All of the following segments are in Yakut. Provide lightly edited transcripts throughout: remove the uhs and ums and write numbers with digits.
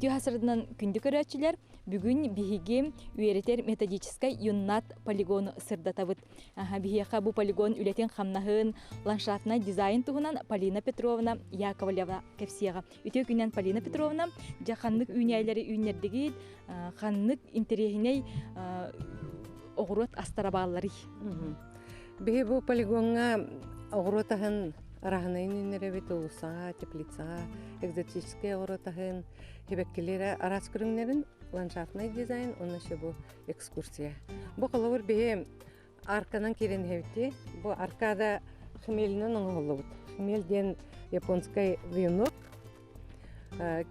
Үтүө хасырынан күндү көрөөччүлэр, бүгүн биһиги үөрэтэр методическай юннат полигону сырдатабыт. Биһиэхэ бу полигон үлэтин-хамнаһын, ландшафтнай дизайн туһунан Полина Петровна Яковлева кэпсиэҕэ. Үтүө күнүнэн Полина Петровна, дьэ ханнык үүнээйилэри үүннэрдигит, ханнык интэриэһинэй оҕуруот астара баалларый? Биһи бу полигоҥҥа оҕуруот аһын араһынайын үүннэрэбит, уулуссаҕа, теплицаҕа, экзотическай оҕуруот аһын, сибэккилэрэ араас көрүҥнэрин, ландшафтнай дизайн уонна еще бу экскурсия. Бу холобур биһи арканан киирэн иһэбит Бу аркада хмельинэн оҥоһуллубут. Хмель диэн японскай вьюнок.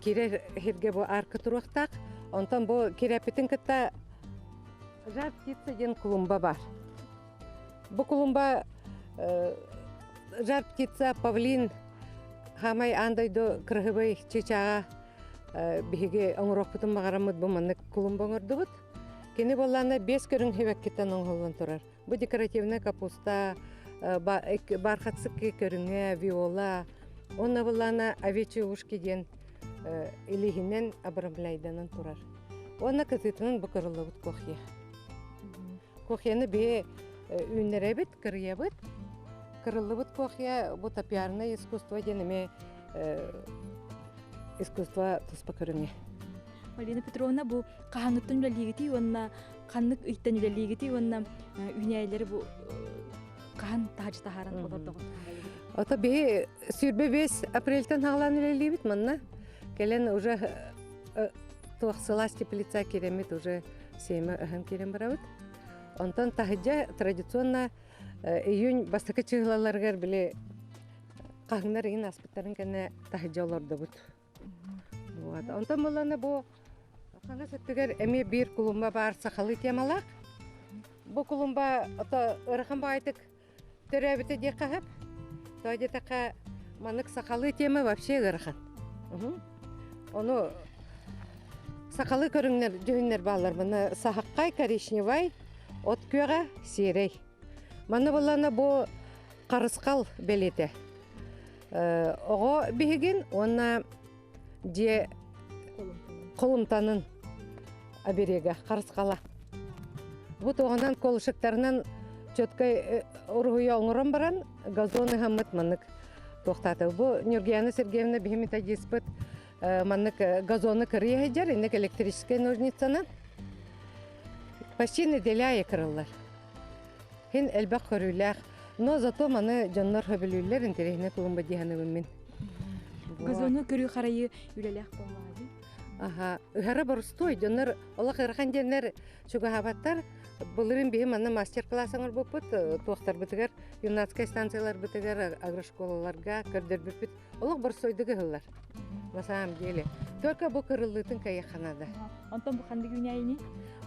Кирэр сиргэ бу арка туруохтаах. Онтон бу кирэппитин кытта жар птица диэн клумба бар. Бу клумба жар птица павлин хаамай аан дойду кырыһыбай чыычааҕа биһиги оҥоруохпутун баҕараммыт бу маннык клумба оҥордубут. Кини буоллаана биэс көрүҥ сибэккиттэн оҥоһуллан турар. Бу декоративная капуста, бархатсыкки көрүҥэ, виола, уонна буоллаана овечьи ушки диэн илииһинэн обрамляйданан турар. Уонна кытыытынан бу кырыллыбыт кохья. Кохьяны биһи үүннэрэбит, кырыйабыт. Кырыллыбыт кохья бу топиарное искусство диэн эмиэ искусство туспа көрүҥэ. Полина Петровна бу хаһааҥҥыттан үлэлиигитий уонна ханнык ыйтан үлэлиигитий уонна үүнээйилэри бу хаһан таһааччы таһааран олордоҕут? Ото биһи 25 апрельтэн хаалаан үлэлиибит манна. Кэлэн уже туох сылаас теплица киирэммит уже семя ыһан киирэн барабыт. Онтон таһыдьа традиционно июнь бастакы чыһылаларыгар били хаһыҥнар иһин аспыттарын кэннэ таһыдьа олордубут. Вот. Онтон буллана бу хаҥас өттүгэр эмиэ биир кулумба баар сахалыы темалаах. Бу кулумба ото ыарахан баҕайытык төрөөбүтэ диэххэ сөп. Тоҕо диэтэххэ маннык сахалыы тема вообще ыарахан. Ону сахалыы көрүҥнэр дьүһүннэр бааллар. Маны сахаххай, коричневай, от күөҕэ, сиэрэй. Манна буллана бу харысхал бэлиэтэ. Оҕо биһигин уонна дьиэ холумтанын оберега, харысхала. Бу туоҕунан колышектарынан четкай уруһуйа оҥорон баран газон ыһаммыт маннык туохтаата. Бу Нюргияна Сергеевна биһи методиспыт маннык газоны кырыйа сылдьар, инник электрическэй ножницанан почти неделя кырыллар. Хин элбэх көрүүлээх, но зато маны дьоннор хөбүлүүллэр, интэриэһинэй кулумба дии саныыбын мин. Газону көрүү харайыы үлэлээх буоллаҕа дии. Аха, ыһара боростуой, дьоннор олох ыарахан диэннэр чугаһаабаттар. Былырыын биһи манна мастер-класс оҥорбуппут, туохтарбытыгар, юннатскай станцияларбытыгар, агрошколаларга көрдөрбүппүт. Олох боростуойдук ыһыллар. На самом деле. Только бу кырыллыытын кыайыахха наада. Онтон бу ханнык үүнээйини?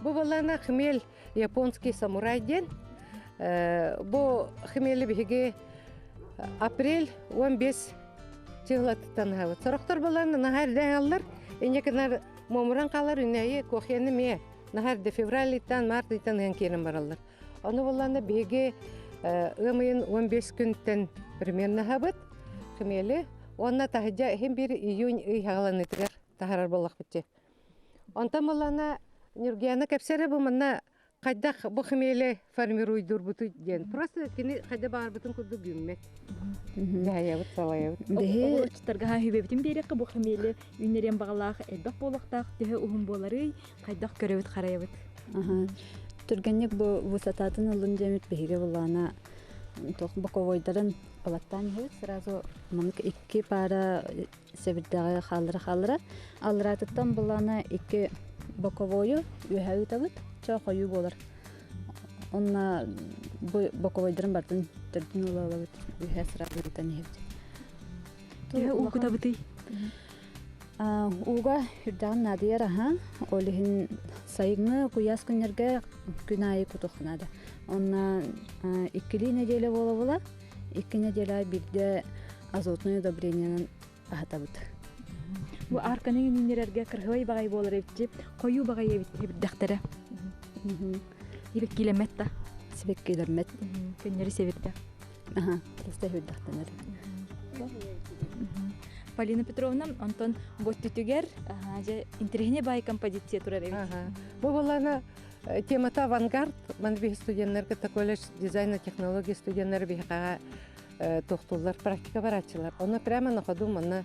Бу балана хмель японский самурай диэн. Бу хмели биһиги апрель 15 чыһылатыттан ыһабыт. Сорохтор балан наһаа эрдэ ыһаллар. Инньэ муомуран хаалар үнэйи кохьяны эмиэ наһаа эрдэ февраль ыйтан март ыйтан ыһан киирэн бараллар. Ону буллаана биһиги ыам ыйын 15 күнтэн примерно ыһабыт хмели. Уонна таһырдьа иһин биир июнь ый хаҕаланыытыгар таһарар буоллахпыт Онтон буоллаҕына Ньургуяна кэпсэрэ бу манна хайдах бу хмели формируйдуурбутуй диэн. Просто кини хайда баҕарбытын курдук гүммэт. Дьаһайабыт, салайабыт. Оҕолорчуттарга хүбэбитин биэриэххэ бу хмели үүннэриэн баҕалаах элбэх буолуохтаах төһө уһун буоларый, хайдах көрөбүт харайабыт. Түргэнник бу высотатын ылын диэмит биһиги булаана туох боковойдарын ылаттаан иһэбит сразу маннык икки пара сэбирдэҕи хааллара-хааллара аллараатыттан былаана икки боковойу үөһэ ыытабыт чоо хойуу буолар онно бу боковойдарын бартын төрдүн ыла ылабыт үөһэ сразу ыытан иһэбит Төһө уу кутабытый? Ууга үрдэҕин наадыйар аһа ол иһин сайыҥҥы куйаас күннэргэ күн аайы кутуохха наада онно иккилии нэдиэлэ буола-буола икки нэдиэлэ биирдэ азотнай удобрениенан аһатабыт. Бу арканы үүннэрэргэ кырһыай баҕай буолар эбитчи, хойуу баҕай эбит эбирдэхтэрэ. Сибэккилэммэт да. Сибэккилэммэт. Көннөрү сэбирдэх. Аха, просто сэбирдэхтэнэр. Полина Петровна, онтон боттүтүгэр дьэ интэриэһинэй баай композиция турар эбит. Бу булана темата авангард. Ман биһи студенттарга колледж дизайна технология студенттары биһиэхэ тохтууллар практика барааччылар. Онно прямо на ходу манна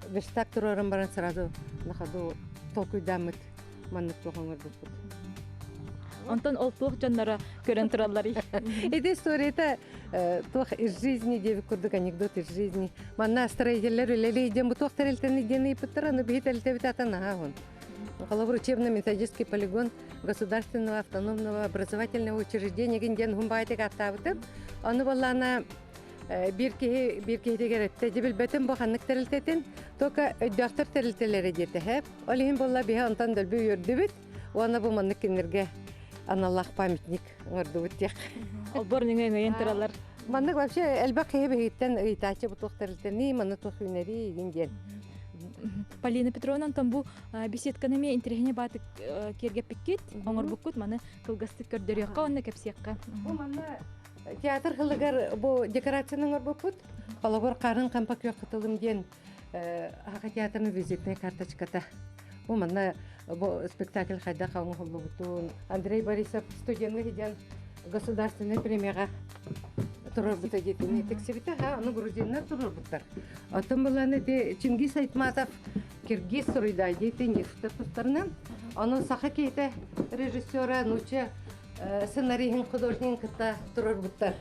верстак туруоран баран сразу на ходу толкуйдааммыт маннык туох оҥорбуппут. Онтон ол туох дьонноро көрөн туралларый? Ити историята туох из жизни диэбит курдук анекдот из жизни. Манна строителлэр үлэлии диэн бу туох тэрилтэни диэн ыйыппыттар, аны биһи тэрилтэбит ата наһаа уһун. Холобур, учебно-методический полигон государственного автономного образовательного учреждения диэн уһун баайтык ааттаабытым. Ону буоллаана биир киһи биир киһитигэр эттэ дьэ билбэтим бу ханнык тэрилтэтин только өйдөөхтөр тэрилтэлэрэ диэтэ һэп ол иһин буолла биһи онтон дөлбү үөрдүбүт уонна бу маннык кинилэргэ аналлаах памятник оҥордубут диэх Олбор нөҥө өҥөйөн тураллар. Маннык вообще элбэх киһи биһигиттэн ыйытааччы бу туох тэрилтэний, манна туох үүнэрий игин диэн. Полина Петровна, онтон бу беседканы эмиэ интэриэһинэй баатык киэргэппиккит, оҥорбуккут, маны кылгастык көрдөрүөххэ уонна кэпсиэххэ. Бу манна театр хылыгар бу декорацияны оҥорбуппут. Холобур, Харын хампа күөх кытылым диэн Аха театрын визитная карточката. Бу манна бу спектакль хайдах оҥоһуллубутун Андрей Борисов студеҥҥа сиден государственнай премияҕа турарбыта диэтини тиксибитэ ха ону грузиннар турарбыттар. Оттон былаан ити Чингиз Айтматов киргиз суруйдаай диэти нефтер тустарынан ону саха киһитэ режиссера нуучча сценариһын художнигын кытта турарбыттар.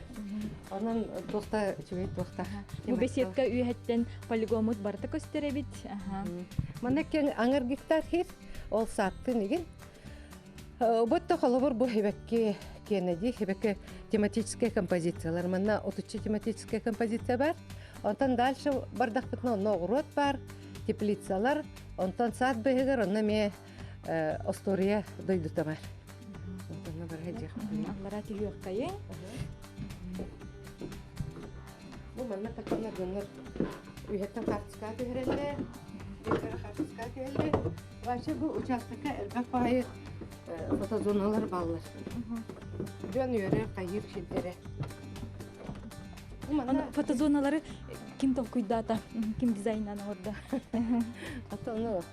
Онон туохта үчүгэй туохта. Бу беседка үөһэттэн полигоммут барыта көстөр эбит. Манна кең аңар гектар хир, ол сааттын игин. Ботто холобур бу хебекки кенеди, хебекке тематическая композициялар. Манна отучча тематическая композиция бар. Онтон дальше бардахпытына онно оҕуруот бар, теплицалар, онтон саад быһыгар онно эмиэ остуоруйа дойдута бар. Онтон бара дьиэхпин. Аллара түһүөххэйиҥ. Бу манна таканнар дьоннор үһэттэн хаартыскаҕа түһэрэллэр, биирдэрэ хаартыскаҕа түһэллэр. Вообще бу участокка элбэх баайы фотозоналар бааллар. Дьон үөрэр, хайыыр сирдэрэ. Фотозоналары ким толкуйдаата, ким дизайннаан оҥордо? Ону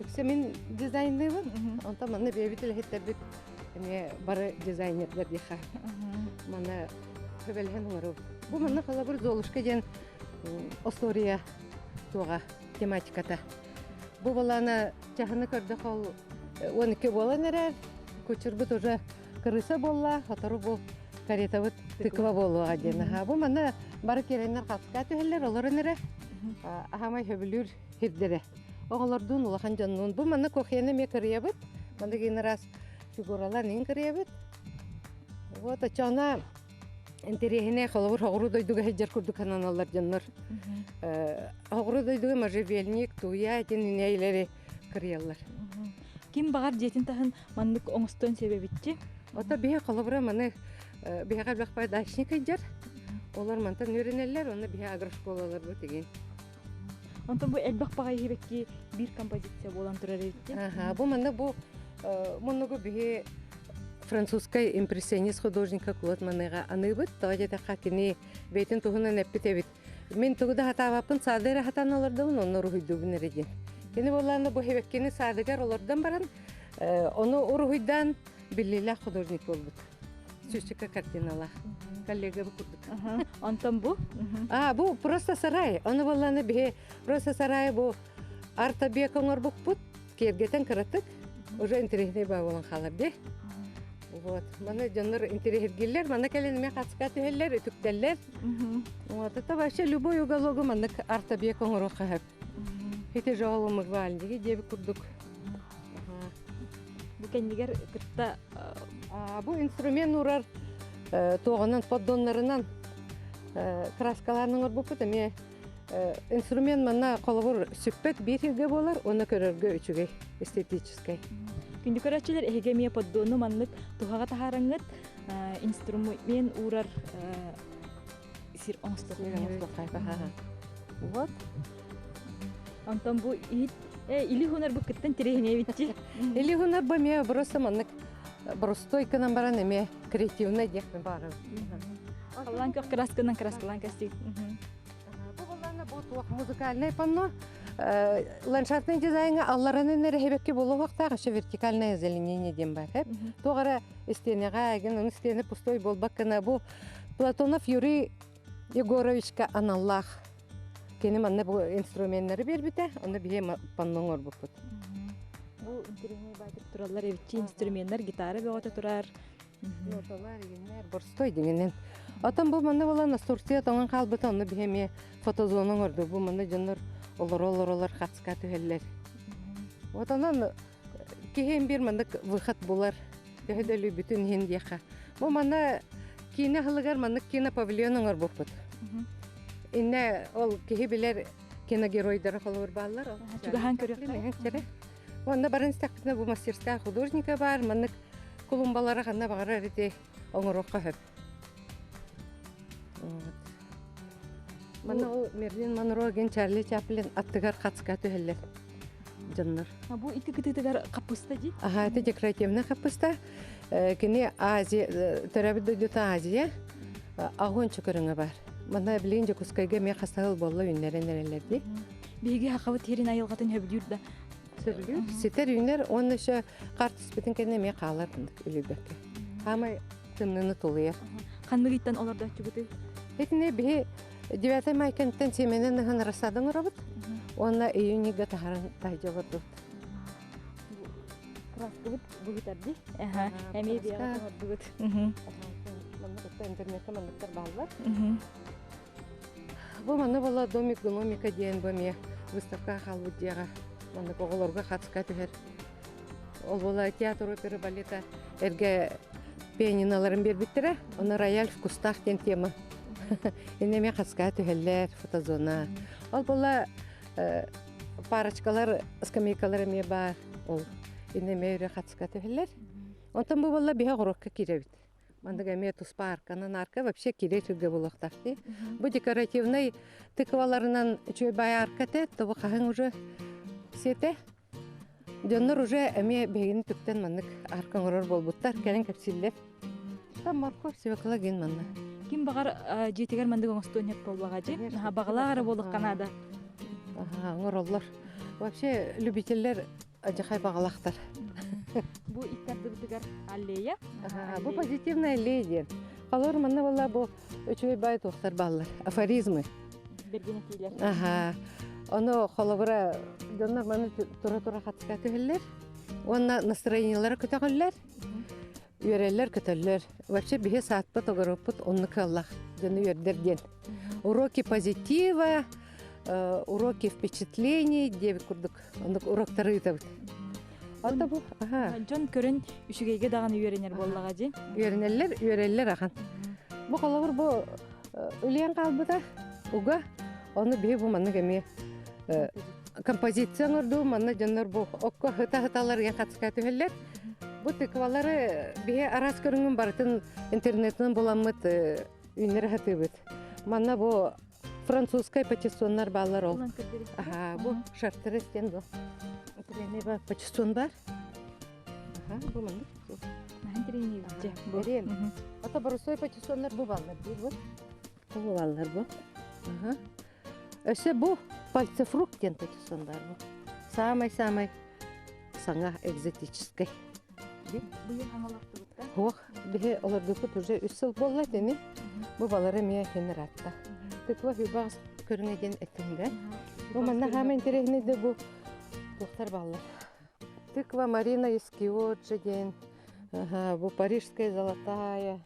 үксэ мин дизайнныыбын. Онтон манна бэйэбит үлэһиттэрбит эмиэ бары дизайнердар диэхэ. Манна көбөлөһөн оҥоробут. Бу манна холобур Золушка диэн остуоруйа туоҕа тематиката. Бу балаана чаһыны көрдөх ол 12 буолан эрэр. Кучурбут уже крыса буолла, сотору бу каретабыт тыква буолуоҕа диэн. Аха, бу манна бары киэрэннэр хаска түһэллэр, олорон эрэ. Аһамай хөбүлүүр сирдэрэ. Оҕолордуун, улахан дьоннуун. Бу манна кухняны эмиэ кырыйабыт. Манна гин раз фигуралар иин кырыйабыт. Вот оччоҕуна интэриэһинэй холобур хоҕуруу дойдуга сылдьар курдук сананаллар дьоннор. Хоҕуруу дойдуга можжевельник, туйа итин инэйлэри кырыйаллар. Ким баҕар дьиэтин таһын маннык оҥостуон сөп эбитчи. Ото биһи холобура маны биһиэхэ элбэх дачник сылдьар. Олор мантан үөрэнэллэр, онно биһи агрошколаларбыт игин. Онтон бу элбэх баҕайы сибэкки биир композиция буолан турар эбит. Аха, бу манна бу муннугу биһи французскай импрессионист художника Клод Манега аныыбыт. Тоҕо диэтэххэ кини бэйэтин туһунан эппит эбит. Мин тугу да хатаабаппын саада эрэ хатан олордубун, онно уруһуйдуубун эрэ диэн. Кини буоллаана бу сибэккини саадыгар олордон баран, ону уруһуйдаан биллиилээх художник буолбут. Сүүсчэкэ картиналаах. Коллега бу курдук. Онтон бу? А, бу просто сарай. Ону буоллаана биһи просто сарай бу арт-объект оҥорбуппут. Киэргэтэн кыратык. Уже интэриэһинэй баа буолан хаалар дии. Вот. Маны дьоннор интэриэһиргииллэр, маны кэлин эмиэ хацка түһэллэр, үтүктэллэр. Вот. Это вообще любой угологу маннык арт-объект оҥоруохха сөп. Ити жоолумугвальниги диэбит курдук. Бу кэннигэр кытта Бу инструмент уурар туоҕунан, поддоннарынан краскалаан оҥорбуппут эмиэ инструмент манна холобур сүппэт биир сиргэ буолар уонна көрөргө үчүгэй эстетическэй. Күндү көрөөччүлэр эһиги эмиэ поддону маннык туһаҕа таһаараңҥыт инструмент уурар сир оҥостуохха. Вот. Онтон бу иһит или хунар бу кыттан тирэһинэбитчи. Или хунар бу эмиэ просто маннык боростуой гынан баран эмиэ креативный диэхпин баарым. Халлаан көх красканан краскалаан кастик. Бу буллаана бу туох музыкальный панно ландшафтный дизайнга алларанын эрэ хэбэкки буолуохтаах еще вертикальное озеленение диэн бар хэп туох эрэ истиэнэҕэ эгин ону истиэнэ пустой буолбаккына бу Платонов Юрий Егоровичка аналлаах кини манна бу инструменнары биэрбитэ онно биһи панно оҥорбуппут Бу интэриэһинэй баайтык тураллар эбитчи инструменнар гитара бөҕөтө турар Ноталар игиннэр борстой дигинен. Отон бу манна буолан Турция тоҥон хаалбыта онно биһи эмиэ фотозона оҥорду. Бу манна дьоннор олоро-олоролор хацка түһэллэр. Вот онон киһи биир маннык выход булар. Төһө да өлүйбүтүн иһин диэхэ. Бу манна киинэ аһылыгар маннык кинопавильон оҥорбуппут. Инне ол киһи билэр киногеройдара холобур бааллар. Чугаһаан көрүөххэ. Онно баран истэхпитинэ бу мастерская художника баар, маннык кулумбалара ханна баҕарар ити оҥоруохха сөп. Вот. Манна ол Мерлин Монро диэн Чарли Чаплин аттыгар хацка түһэллэр дьоннор. Бу икки кытыытыгар хаппыста дии? Аха, это декоративная хаппыста. Кини Азия, төрөөбүт дойдута Азия, огонь көрүҥэ бар. Манна билигин Дьокуускайга эмиэ хастаһыл буолла үүннэрэн эрэллэр дии. Биһиги хахабыт сирин айылҕатын сөбүлүүр да. Сөбүлүүр. Ситэр үүнэр уонна еще хаар түспүтүн кэннэ эмиэ хаалар үлүйбэккэ. Хаамай тымныыны тулуйар. Ханнык ыйтан олордооччубутуй? Итини биһи 9 май кэнниттэн сиэмэнэн ыһан рассада оҥоробут уонна июнь ыйга таһааран таһдьа олордубут. Краскабыт быһытар дии. Эмиэ биэҕэ оҥордубут. Маннык интернетте манныктар бааллар. Бу манна буолла домик гномика диэн бу эмиэ выставка хаалбыт дьиэҕэ маннык оҕолорго хацка түһэр. Ол буола театр оперы балета эргэ пианиналарын биэрбиттэрэ. Ону рояль в кустах диэн тема. Инне эмиэ хацка түһэллэр фотозона. Ол буола парочкалар, скамейкалар эмиэ баар. Ол инне эмиэ өрө хацка түһэллэр. Онтон бу буолла биһи оҕуруокка киирэбит. Маннык эмиэ туспа арканан арка вообще киирэ түргэ буолуохтаах дии. Бу декоративнай тыкваларынан үчүгэй баай арка этэ, тобу хаһыҥ уже сиэтэ. Дьоннор уже эмиэ биһигини түктэн маннык арка оҥорор буолбуттар, кэлин кэпсииллэр. Там морковь, свекла гин манна. Ким баҕар дьиэтигэр маннык оҥостуон сөп буоллаҕа дьи. Баҕалаах эрэ буолуохха наада. Аха, оҥороллор. Вообще любителлэр Адьахай баҕалахтар. Бу икки ардыбытыгар аллея. Бу позитивная аллея диэн. Холор манна буолла бу үчүгэй баай туохтар бааллар. Афоризмы. Бэргэн этиилэр. Аха. Ону холобура дьоннор маны тура-тура хатыска түһэллэр. Уонна настроениелара көтөҕөллөр. Үөрэллэр, көтөллөр. Вообще биһи саатпыт, огородпут оннук кыаллах дьону үөрдэр диэн. Уроки позитива, уроки впечатлений диэбит курдук оннук уроктары ыытабыт. Онто бу аха. Дьон көрөн үчүгэйгэ даҕаны үөрэнэр буоллаҕа дии. Үөрэнэллэр, үөрэллэр ахан. Бу холобур бу үлүйэн хаалбыта уга ону биһи бу маннык эмиэ композиция оҥордуу манна дьоннор бу окко ыта-ыталар диэн хатыска түһэллэр. Бу тыквалары биһи араас көрүҥүн барытын интернетинэн буламмыт үүннэрэ сатыыбыт. Манна бу французскай патиссоннар бааллар ол. Аха, бу шартрес диэн бу. Тренер бар, патиссон бар. Аха, бу маннык. Бу. Ата боростой патиссоннар бу бааллар диир бу. Бу бааллар бу. Аха. Өссө бу пальцефрукт диэн патиссон бар бу. Самай-самай саҥа экзотическай. Быйыл хаҥалахтыбытта? Суох, биһи олордукпут уже үс сыл буолла итини. Бу балары эмиэ иһин ыраатта. Тыква хүбаҕас көрүҥэ диэн эттим да. Бу манна хаама интэриэһинэй да бу туохтар бааллар. Тыква Марина из Киоджи диэн, бу Парижская золотая.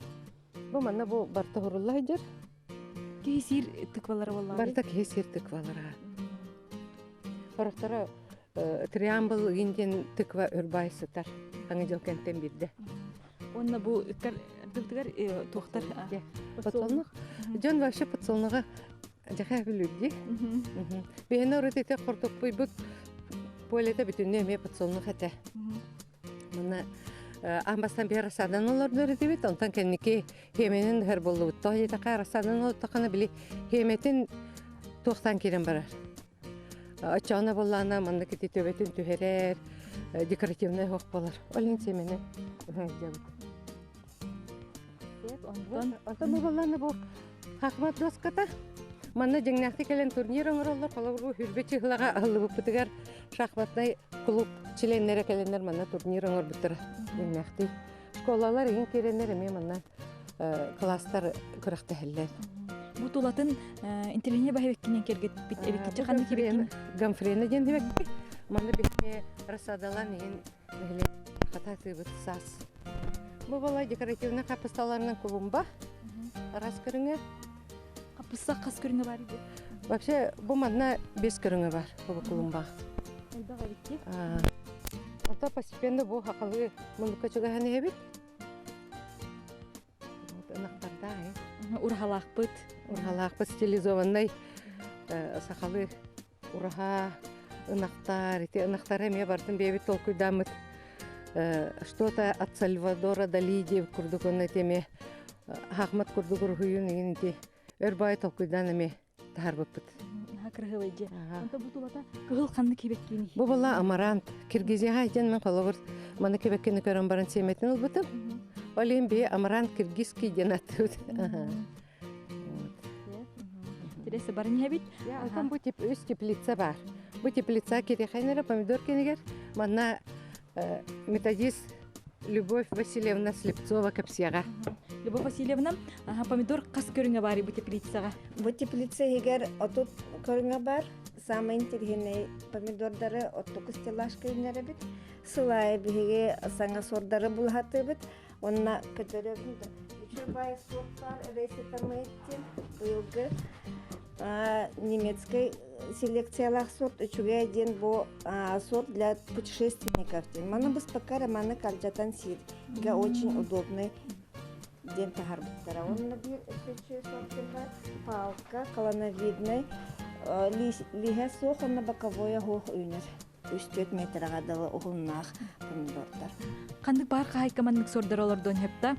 Бу манна бу барта хурулла сылдьар. Киһи сиир тыквалара буоллаҕа. Барыта киһи сиир тыквалара. Сорохторо триамбл ыгын диэн тыква өрбай сытар. Хаҥа дьыл кэнтэн бирдэ. Уонна бу ыттар ардыбытыгар туохтар Подсолнух. Дьон вообще подсолнуга дьаха билүрди. Биһиэнэ урут ити хортоппуйбут полета бүтүннүү эмиэ подсолнух этэ. Манна аан бастаан биһи рассадан олордор этибит, онтон кэнники хиэмэнэн ыһар буоллубут. Тоҕо диэтэххэ, рассадан олортоххуна били хиэмэтин туохтаан киирэн барар. Оччоҕуна буоллаҕына маннык ити төбөтүн түһэрэр, декоративнай оһох буолар. Ол иһин сиэмэни ыһа сылдьабыт. Онтон Онтон бу буоллаҕына бу хахмат доската. Манна дьиҥнээхтик кэлэн турнир оҥороллор. Холобур, бу Хүрбэ чыһылаҕа аһыллыбыппытыгар шахматнай клуб чилиэннэрэ кэлэннэр манна турнир оҥорбуттара дьиҥнээхтик. Школалар иһин киирэннэр эмиэ манна класстар күрэхтэһэллэр. Бу тулатын интеллигенция баһыбеккинен кэргэтпит эбиккиччи ханнык кибеккин? Гамфрена диэн дибекки. Манна биһиги рассадалан иһин нэһилиэк хатаатыыбыт саас. Бу балай декоративный хапысталарынан кулумба арас көрүҥэ. Хапыста хас көрүҥэ бар иди? Вообще бу манна бес көрүҥэ бар бу кулумба. Элбэх эбитти. Ото постепенно бу хахалы муннукка чугаһан иһэбит. Ынахтардаах э. Ураһалаахпыт. Ураһалаахпыт стилизованный сахалыы ураһа ынахтар ити ынахтары эмиэ бардым бэйэбит толкуйдааммыт что-то от Сальвадора Дали диэбит курдук онно ити эмиэ хаахмат курдук уруһуйун игин ити өр баай толкуйдаан эмиэ таһарбыппыт. Кырыһылай дьэ. Онто бу тулата кыһыл ханнык кибэккиний? Бу была амарант. Киргизияҕа дьэн мен холобур маны кибэккини көрөн баран сиэмэтин ылбытым. Ол иһин бии амарант киргизский диэн аттыбыт. Тереса баран иһэбит. Онтон бу тип үс теплица бар. Бу теплица кириэхэнэрэ помидор кэнигэр манна методист Любовь Васильевна Слепцова кэпсиэҕэ. Любовь Васильевна, помидор хас көрүҥэ баарый бу теплицаҕа? Бу теплица иһигэр 30 көрүҥэ бар. Самый интересный помидордары оттуку стеллажка үүннэрэбит. Сыл аайы биһиги саҥа сордары булаһатыбыт. Онна көтөрөбүн да. Үчүгэй баай сорт бар, рейсетамыттин быйылгы немецкэй селекциялаах сорт үчүгэй диэн бу сорт для путешественников диэн. Маны быспакка романы калдьатан сииргэ очень удобный диэн таһарбыттара. Онно биир өссө сорт бар, палка, колоновидный, лиһэ суох, онно боковое суох үүнэр. 3-4 метраҕа дылы уһуннаах помидордар. Ханнык баар хаһайка маннык сордор олордуон сөптө?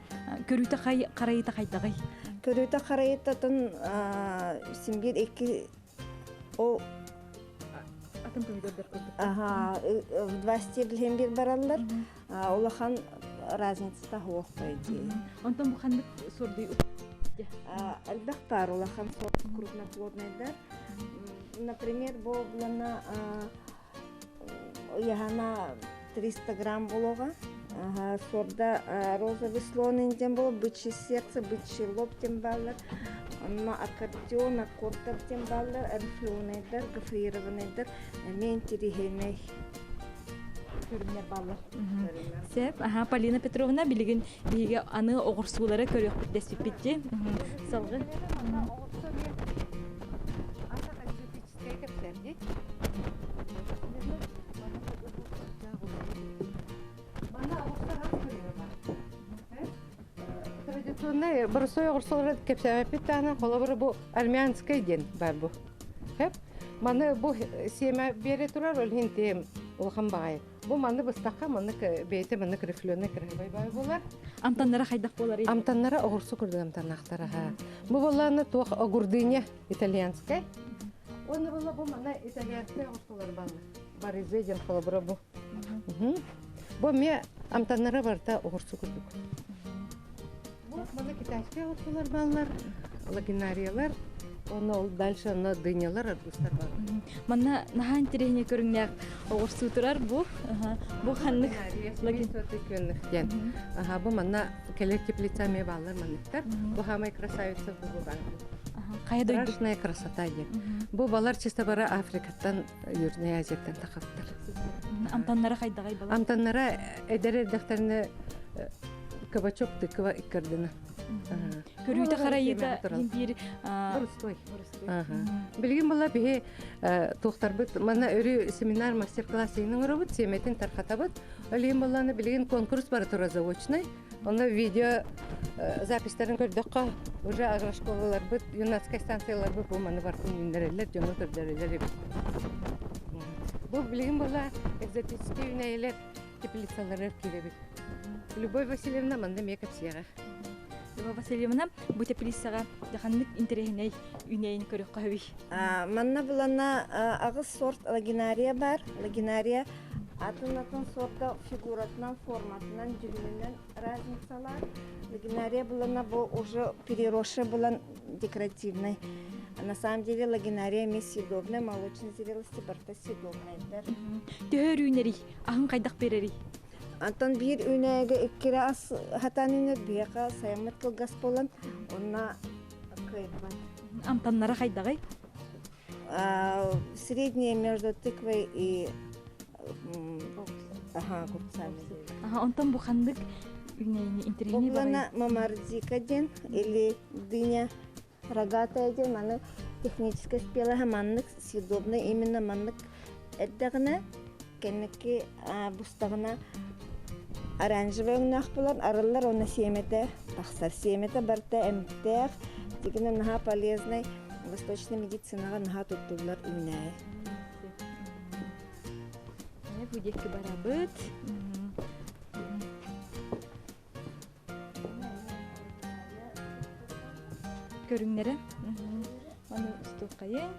Көрүүтэ хай харайыта хайдаҕый? Көрүүтэ харайытатын син биир икки ол атын помидордар курдук. Ага, в два стебля биир бараллар. Улахан разницата суох по идее. Онтон бу ханнык сордуй Элбэх баар улахан сорт крупноплодныйдар. Например, бу булана ыйаһана 300 грамм булуға. Сорда розовый слон диэн буолар, бычье сердце, бычий лоб диэн бааллар. Онно аккордеон, аккордтар диэн бааллар, рифленыйдар, гофрированныйдар, эмиэ интириэһинэй көрүҥнэр бааллар. Сеп, аха, Полина Петровна, билигин биһиги аны оҕурсуулары көрүөхпүт дэспиппит дии. Салгы. Традиционный боросой оҕурсулары кэпсээбэппит даҕаны холобура бу армянскай диэн бар бу. Хэп. Маны бу сиэмэ биэрэ турар ол иһин тиэм улахан баҕайы. Бу маны быстахха маннык бэйэтэ маннык рифленый красивый баай буолар. Амтаннара хайдах буоларый? Амтаннара оҕурсу курдук амтаннаахтар аха. Бу буоллаана туох огурдыня итальянскай. Уонна буолла бу мана итальянскай оҕурсулар бааллар. Баризе диэн холобура бу. Бу эмиэ амтаннара барыта оҕурсу курдук. Бу мана китайскай оҕурсулар бааллар, лагинариялар, Онно ол дальше онно дынялар, арбузтар бар. Манна наһаа интэриэһинэй көрүҥнээх оҕурсуу турар бу. Бу ханнык диэн. Аха, бу манна кэлэр теплица эмиэ бааллар манныктар. Бу самая красавица бу бу Хайа дойду? Страшная красота диэн. Бу балар чисто бара Африкаттан, Южная Азияттан тахаттар. Амтаннара хайдаҕай балар? Амтаннара эдэр эрдэхтэринэ кабачок тыква иккардына. Көрүүтэ харайыыта биир Борустой. Билигин була биһи туохтарбыт манна өрүү семинар мастер-класс иһин оҥоробут, сиэмэтин тархатабыт. Ол иһин буоллаҕына билигин конкурс бара турар заочный. Онно видео записьтарын көрдөххө уже агрошколаларбыт, юнацкай станцияларбыт бу маны барытын үүннэрэллэр, дьону көрдөрөллөр эбит. Бу билигин була экзотический үүнээйилэр теплицаларыгар киирэбит. Любовь Васильевна манна эмиэ кэпсиэҕэ. Любовь Васильевна, бу теплицаҕа ханнык интэриэһинэй үүнээйини көрүөххэ сөбүй? Манна булана аҕыс сорт лагинария бар. Лагинария атын-атын сорта фигуратынан, форматынан, дьүһүнүнэн разницалар. Лагинария булана бу уже переросший булан декоративный. На самом деле лагинария эмиэ съедобная, молочной зрелости барыта съедобнайдар. Төһө үүнэрий? Аһын хайдах берерий? Антон биир үүнээгэ иккире ас хатан үүнэр биһиэхэ сайыммыт кылгас буолан, онно кыайбат. Амтаннара хайдаҕый? Среднее между тыквой и ага, огурцами. Ага, онтон бу ханнык үүнээйини интэриэһинэй Буглана мамардика диэн или дыня рогатая диэн маны технически спелаһа маннык съедобный именно маннык эрдэҕинэ кэнники бустаҕына оранжевый өҥнөөх буолан арыллар уонна сиэмэтэ тахсар. Сиэмэтэ барыта эмтээх, дигинэ наһаа полезный, восточная медицинаҕа наһаа туттуллар үүнээйи. Бу диэки барабыт. Көрүҥнэрэ. Маны устуоххайыҥ.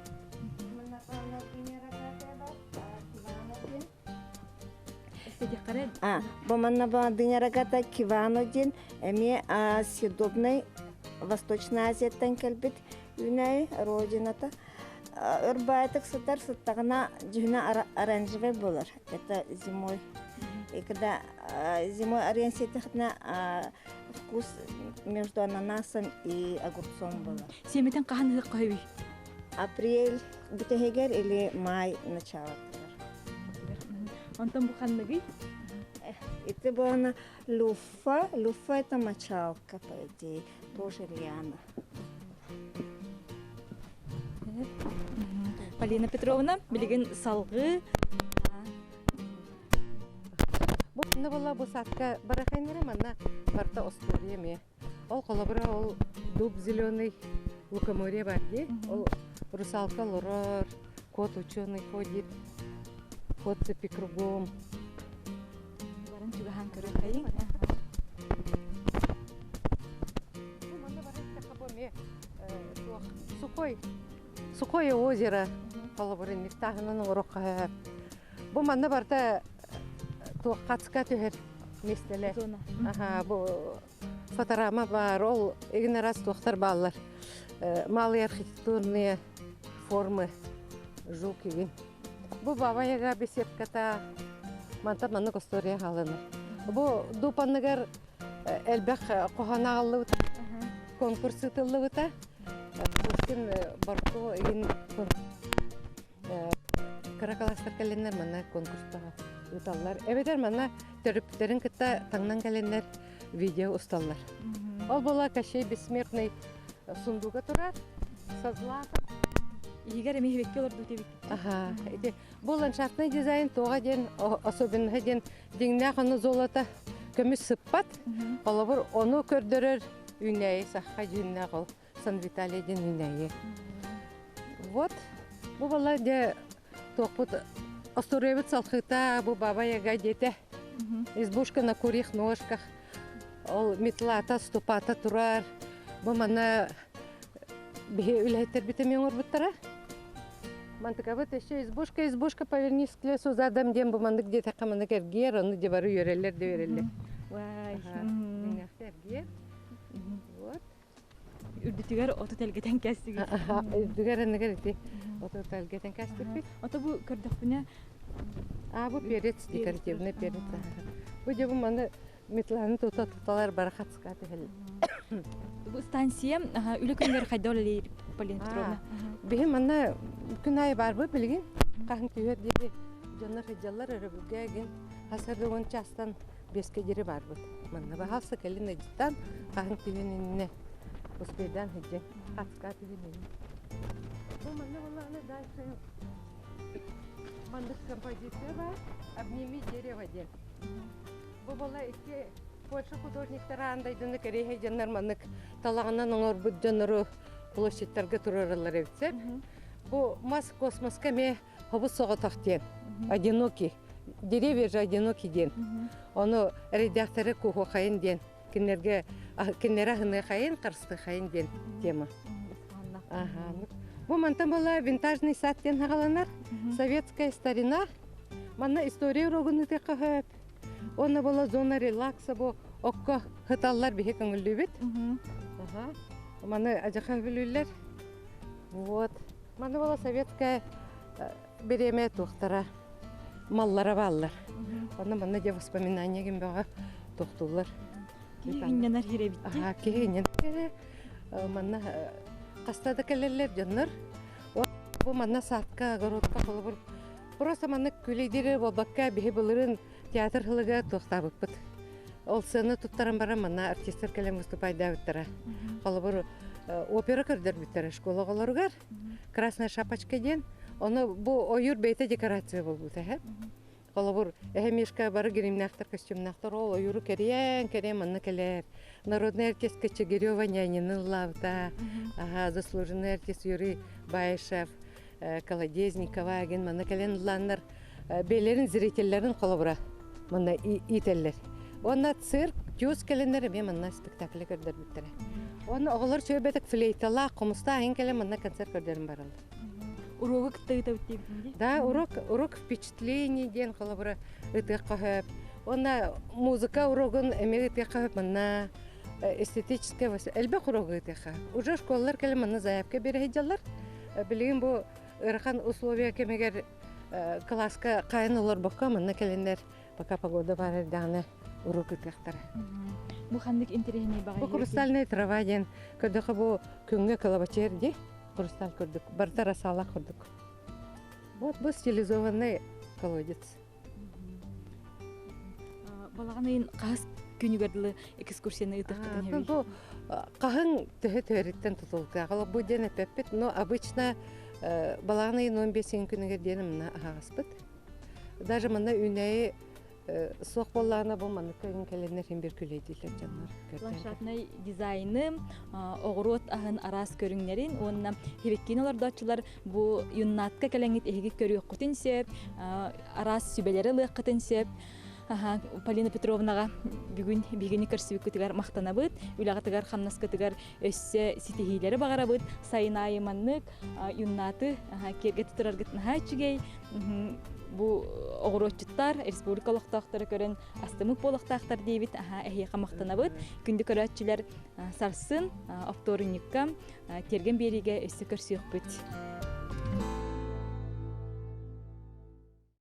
А, бу манна дыня рогата кивано диэн эмиэ съедобный Восточная Азияттан кэлбит үүнээйи родината. Өр баайтык сытар сыттаҕына дьүһүнэ оранжевый буолар. Это зимой. И когда зимой ориентируется вкус между ананасом и огурцом было. Сиэмэтин хаһан ыһыахха сөбүй? Апрель бүтэһигэр или май началотыгар. Онтон бу ханныгый? Ити буона люффа. Люффа это мочалка, по идее, тоже лиана. Полина Петровна, билигин салгыы Бу манна буолла бу садка барахайнара манна барта остуоруйа эмиэ. Ол холобура ол дуб зеленый лукоморье бар дии. Ол русалка олорор, кот ученый ходит, кот цепи кругом. Баран чугаһаан көрүөххэйиҥ. Бу манна баран бу эмиэ туох сухой Сухое озеро холобур инниктааһынан оҥоруохха Бу манна барыта туох хацка түһэр миэстэлэр. Аха, бу фоторама баар, ол игин раз туохтар бааллар. Малые архитектурные формы жук игин. Бу Баба Яга беседката мантан маннык история хааланар. Бу дупанныгар элбэх хоһоон аҕаллыбыта, конкурс ыытыллыбыта. Пушкин Барто игин кыра класстар кэлэннэр манна конкурстаҕа ыыталлар. Эбэтэр манна төрөппүттэрин кытта таҥнан кэлэннэр видео усталлар. Ол буола Кощей Бессмертный сундуга турар, со златом. Иһигэр эмиэ эбикки олордуу эбиккит. Аха, ити бу ландшафтный дизайн туоҕа диэн особенноһа диэн дьиҥнээх ону золото көмүс сыппат. Холобур, ону көрдөрөр үүнээйи саха дьүннээх ол Сан Виталий диэн үүнээйи. Вот, бу буолла дьэ туохпут остуоруйабыт салхыта бу Баба Яга диэтэ. Избушка на курьих ножках. Ол метлата, ступата турар. Бу манна биһи үлэһиттэрбит эмиэ оҥорбуттара. Мантыкабыт еще избушка, избушка, повернись к лесу задом диэн бу маннык диэтэххэ маннык эргиэр, ону дьэ бары үөрэллэр да үөрэллэр. Вай. Эргиэр. Вот. Үрдүтүгэр оту тэлгэтэн кэстигит. Үрдүгэр анныгар ити оту тэлгэтэн кэстиппит. Ото бу көрдөхпүнэ А бу перец декоративный перец. Бу дьэ бу маны метланы тута туталар барахатска түһэл. Бу станция үлэ күнүгэр хайда үлэлиир Полина Петровна? Биһи манна күн аайы барбыт билигин. Хаһан түһэр диэри дьоннор сылдьаллар өрөбүлгэ эгин хасар уон чаастан биэскэ диэри барбыт. Манна баһаалса кэлин ыдьыттан хаһан түһэн иннинэ успейдаан сылдьан хацка түһэн иннинэ. Бу манна буоллаҕына дальше маннык композиция бар «Обними дерево» диэн. Бу буола икки Польша художниктара аан дойдуну кэриэһэй дьоннор маннык талаҕынан оҥорбут дьоннору площадьтарга туруораллар эбит сөп. Бу мас космоска эмиэ хобус соҕотох диэн одинокий деревья же одиноки диэн ону эрэйдээхтэри куһуохайын диэн кинилэргэ кинилэри аһыныахайын харыстыахайын диэн тема бу мантан была винтажный сад диэн хаҕаланар советская старина манна история урогун ыытыахха сөп Онно була зона релакса бу окко хыталлар биһи көҥүллүүбүт. Маны адьаха бүлүүллэр. Вот. Манна буола советская бириэмэ туохтара маллара бааллар. Онно манна дьэ воспоминания ким бөҕө тохтуллар. Киһи иннэнэр хирэбитти. Аха, киһи иннэнэр. Манна хаста да кэлэллэр дьоннор. Бу манна садка, огородка холобур просто манна күлэйдири буолбакка биһи былырын театр хылыга туохтаабыппыт. Ол сцена туттаран баран манна артистар кэлэн выступайдаабыттара. Холобур опера көрдөрбүттэрэ школа оҕолоругар. Красная шапочка диэн. Ону бу ойуур бэйэтэ декорация буолбута эһэ. Холобур, эһэ Мишка бары гримнээхтэр, костюмнаахтар ол ойууру кэрийэн, кэрийэн манна кэлэр. Народный артист Кочегирева нянины ыллаабыта. Аха, заслуженный артист Юрий Баишев, Колодезникова аген манна кэлэн ыллааннар бэйэлэрин зрителлэрин холобура манна иитэллэр. Уонна цирк, тюз кэлэннэр эмиэ манна спектакль көрдөрбүттэрэ. Уонна оҕолор чүөбэтик флейталаах, хомустаах иһин кэлэн манна концерт көрдөрөн бараллар. Уруогу кытта ыытабыт диэбитин дии? Да, урок, урок впечатлений диэн холобура ытыахха сөп. Уонна музыка урогун эмиэ ытыахха сөп манна эстетическое элбэх уруогу ытыахха. Уже школалар кэлэн манна заявка биэрэ сылдьаллар. Билигин бу ыарахан условия кэмигэр кылааска хаайан олорбокко манна кэлэннэр пока погода баар эрдэҕинэ уруок ыытыахтара. Бу ханнык интэриэһинэй баҕайы? Бу хрустальная трава диэн көрдөхө бу күҥҥэ кылабачыар дии хрусталь курдук барыта расалах курдук. Вот бу стилизованный колодец. Балаҕан ыйын хаһыс күнүгэр дылы экскурсияны ыытыаххытын сөбүй? Бу хаһыҥ төһө түһэриттэн тутулуктаах. Бу диэн эппэппит, но обычно балаҕан ыйын 15 күнүгэр диэн мына аһаҕаспыт. Даже манна үүнээйи суох буоллаҕына бу маннык кэлэннэр иһин бир күлэйдииллэр дьоннор. Ландшафтнай дизайны, оҕуруот аһын араас көрүҥнэрин уонна хибиккиин олордооччулар бу юннатка кэлэҥҥит эһиги көрүөххүтүн сөп, араас сүбэлэри ылыаххытын сөп. Полина Петровнаҕа бүгүн биһигини көрсүбүккүтүгэр махтанабыт, үлэҕитигэр хамнаскытыгар өссө ситиһиилэри баҕарабыт. Сайын аайы маннык юннаты киэргэтэ тураргыт наһаа үчүгэй. Бу оҕуруотчуттар, республика олохтоохторо көрөн астымык буолуохтаахтар диэбит. Эһиэхэ махтанабыт. Күндү көрөөччүлэр сарсын оптуорунньукка тиэргэн биэриигэ өссө көрсүөхпүт.